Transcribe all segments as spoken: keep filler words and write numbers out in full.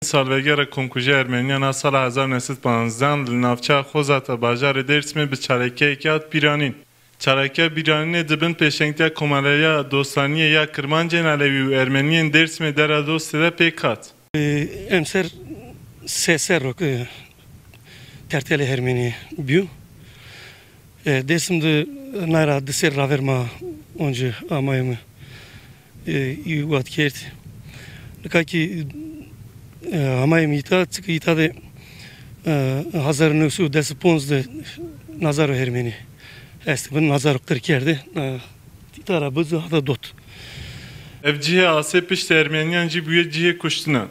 Salvegera komkujiya Ermeniyan a sala hezar neh sed panzdeh li navçeya Xozata bajarê Dêrsimê bi çalakiyekê hat bîranîn. Çalakiya bîranînê di bin pêşengtiya Komeleya Dostaniyê ya Kirmancên Elewî û Ermeniyên Dêrsimê Dera Dostê de pêk hat. Em ser sê serok, e, tertelê Ermeniyê bû. E, Dêrsim de nara di ser raver ma once amayê min, e, î wat kerd. Nika ki, e, amayê min îta, çiki îta de, e, hezar neh sed û deh ponzdeh nazaro Ermenî est bin, nazaro qir kerde, e, îta ra bizo hata dot. Ev cihê asê piştî Ermeniyan jî bûye cihê kuştinan.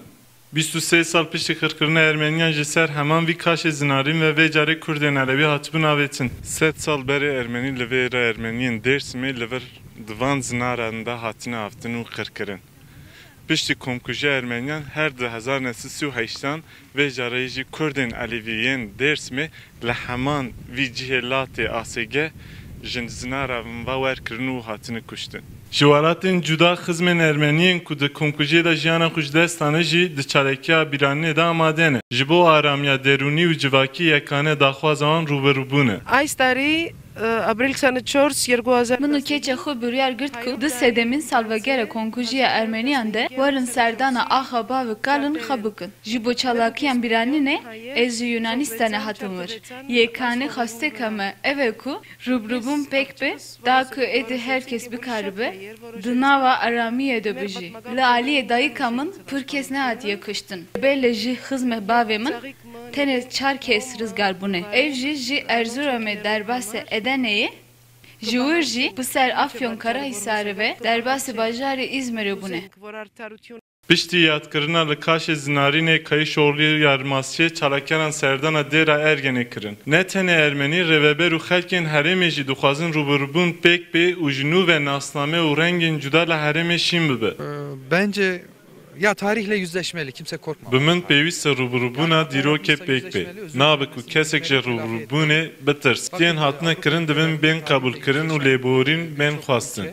Bîst û sê sal piştî qirkirina Ermeniyan ji ser heman vî kaşê zinarîn ve vê carê Kurdên Elewî hatibûn avêtin. Sed sal berê Ermenî li vê re Ermeniyên Dêrsimê li vir di van zinaran de hatine avtin û qirkirin. Piştî komkujiya Ermeniyan her di hezar neh sed sî û heştan vê careyê jî Kurdên Elewî yên Dêrsimê li heman vî cihê latê asêge ji zinaran ve wer kirin û hatine kuştin. Ji welatên cuda xizmên Ermeniyên ku di komkujiyê de jiyana xwe ji dest dane jî di çalakiya bîranînê de amade ne. Ji bo aramiya derûnî û civakî yekane daxwaza wan rûbirûbûn e. Ay tarî, e, Abrîl sene çor, yergu hazar. Min û keçê xwe biryar girt ku di sedemîn salvegera komkujiya Ermeniyan de werin serdana axa bavê kalin xwe bikin. Ji bo çalakiyan bîranînê ez ji Yunanistanê hatim vir. Yekane xwesteka me ev e ku rûbirûbûn pêk be, da ku êdî her kes bikaribe di nava aramiyê de bijî. Li aliyê dayika min pir kes nehatiye kuştin. Belê ji xizmê bavê min tenê çar kes rizgar bûne. Ev jî ji Erzurumê derbasê Edeneyê, ji wir jî bi ser Afyon Karahisarê ve derbasê bajarê Îzmirê bûne. Piştî yadkirina li kaşê zinarînê Kayişoğlu Yarmasiyê çalakeran serdana dêra Ergenê kirin. Ne tenê Ermenî, rêveber û xelkên herêmê jî dixwazin rûbirûbûn pêk bê û ji nû ve nasname û rengên cuda li herêmê şîn bibe. Bence ya tarihle yüzleşmeli, kimse korkmamalı. Bi min pêwîst e rûbirûbûna dîrokê pêk bê. Nabe ku kesek ji rûbirûbûnê bitirs. Tên hatine kirin divin bên qebûlkirin û lêborîn bên xwestin.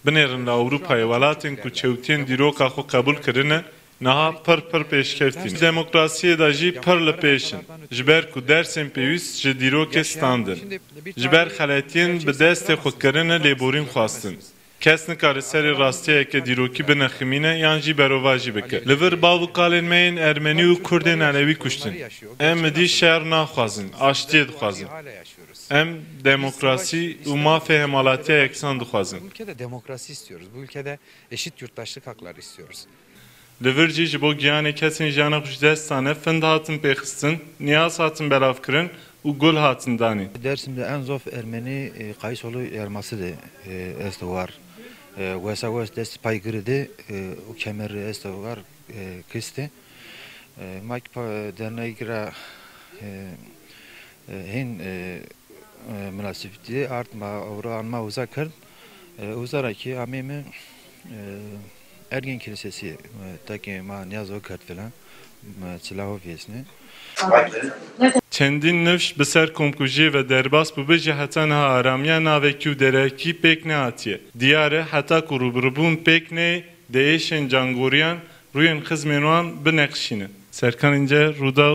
Binêrin li Ewropayê welatên ku çewtiyên dîroka xwe qebûl kirine, niha pir pir pêşkevtî ne. Demokrasiyê de jî pir li pêş in, ji ber ku dersên pêwîst ji dîrokê standin. Ji ber xeletiyên bi destê xwe kirine lêborîn xwestin. Kes nikare serê rastiyeke dîrokî bineximîne yan jî berovajî bike. Li vir bav û kalên me yên Ermenî û Kurdên Elewî kuştin. Em êdî şer naxwazin, aştiyê dixwazin. Em demokrasî û mafê hemalatiya yeksan dixwazin. Bu ülkede demokrasi istiyoruz. Bu ülkede eşit yurttaşlık hakları istiyoruz. Li vir jî ji bo giyanê kesên jiyana xwe ji dest dane, find hatin pêxistin, niyaz hatin belavkirin û gul hatin danîn. Dersim'de en zor Ermeni, e, Kayısoğlu yarması de, e, esto var. E, wesa wes dest pay girdi, e, û kemer esto var, e, kiste. E, mak pa dernek ra, e, e, hin, e, e, münasebeti art ma, ewro an ma uza kerd. E, uza ra ki amê mi, e, Ergen Kilisesi, e, takê ma niyaz o kerd filan. E, çila ho vêsne. Çendîn nifş bi ser komkujiyê ve derbas bûbe jî heta niha aramiya navekî û derekî pêk nehatiye. Diyar e, heta ku rûbirûbûn pêk neyê, di êşên cangoriyan rûyên xizmên wan bineqişîne. Serkan Înce, Rûdaw.